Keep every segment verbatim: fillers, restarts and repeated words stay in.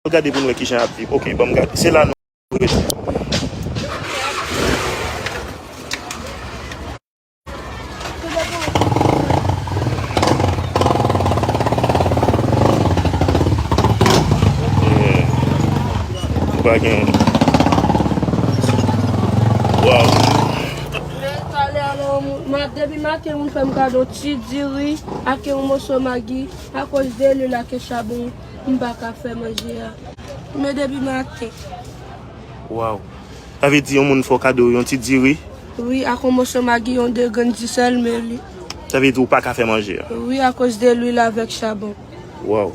Al gade pou n wè kijan y ap viv. Ok, ban m gade. Se la nou rete. Yeah. Ou pa gen. Waw. Men talè a la, m-, depi maten, moun fè m kado ti diri ak yon moso magi. Akoz de lwil ak chabon, m pa ka fè manje a. Men depi maten. Waw. Sa vle di yon moun fè w kado yon ti diri? Wi, ak yon moso magi, yon de grenn disèl, men li. Sa vle di ou pa ka fè manje a? Wi, akoz de lwil avèk chabon. Waw.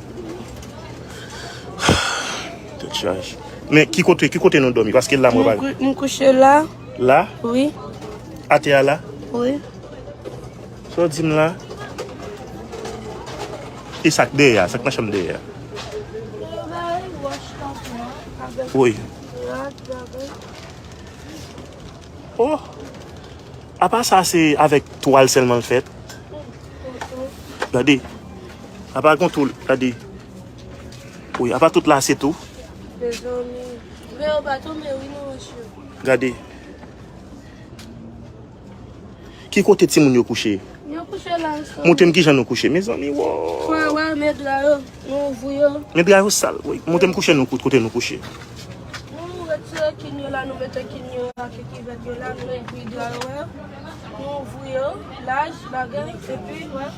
Tèt chaje. Men ki kote, ki kote nou dòmi? Paske la, mwen pa. M kou-, m kouche la. La? Wi. Atè a la? Wi. Sa w di m la? E sa k dèyè a, sa k nan chanm dèyè a? Wi. Oh! Apa sa se avèk twal sèlman l fèt? Gade. Apa gon tou, gade. Wi, apa tout la se tou? Mezanmi. Men yo pa tonbe wi nan wòch yo. Gade. Ki kote timoun yo kouche? Yo kouche la ansanm. Montre m kijan nou kouche. Mezanmi, wo. Wè, wè, men dra yo, nou ouvri yo. Men dra yo sal, wi. Montre m kouche nou, kote nou kouche. Nou retire kin yo la, nou mete kin yo ak kivèt yo la, nou ouvri dra yo, wè. Nou ouvri yo, laj, bagay, epi, wè.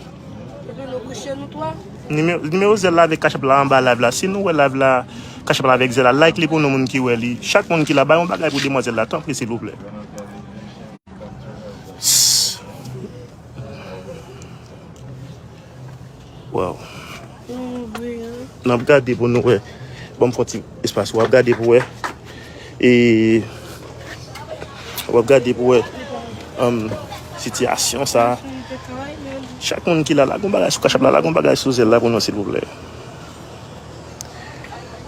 Epi nou kouche nou twa. Nime-, nimewo Zèl la avèk Cash App la anba live la. Si nou wè live la, Cash App la avèk Zèl la, like li pou nou moun ki wè li. Chak moun ki la, bay yon bagay pou demwazèl la, tanpri, silvouplè. Wow. N ap gade pou nou wè. Ban m fè yon ti espas. W ap gade pou wè. E w ap gade pou wè, um, sitiyasyon sa. Chak moun ki la, lage yon bagay sou Cash App la, lage yon bagay sou Zèl la pou nou, silvouplè.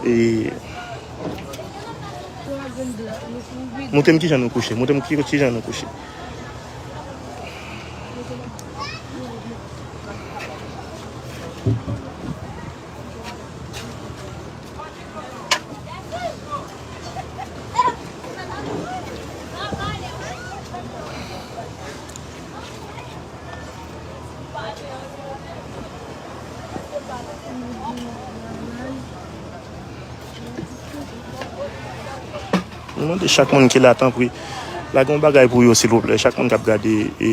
E montre m kijan nou kouche. Montre m ki, kijan nou kouche. Nou mande chak moun ki la, tanpri, lage yon bagay pou yo, silvouplè. Chak moun k ap gade, e.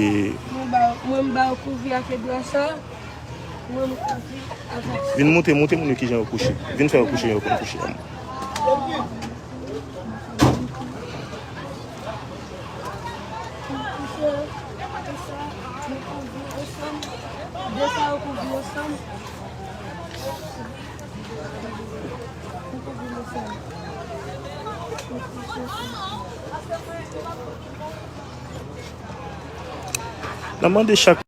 Mwen ba, mwen ba yo kouvri ak dra sa. Mwen kouvri avèk. Vin montre, montre moun yo kijan yo kouche. Vin fè yo kouche, yo konn kouche. N a mande chak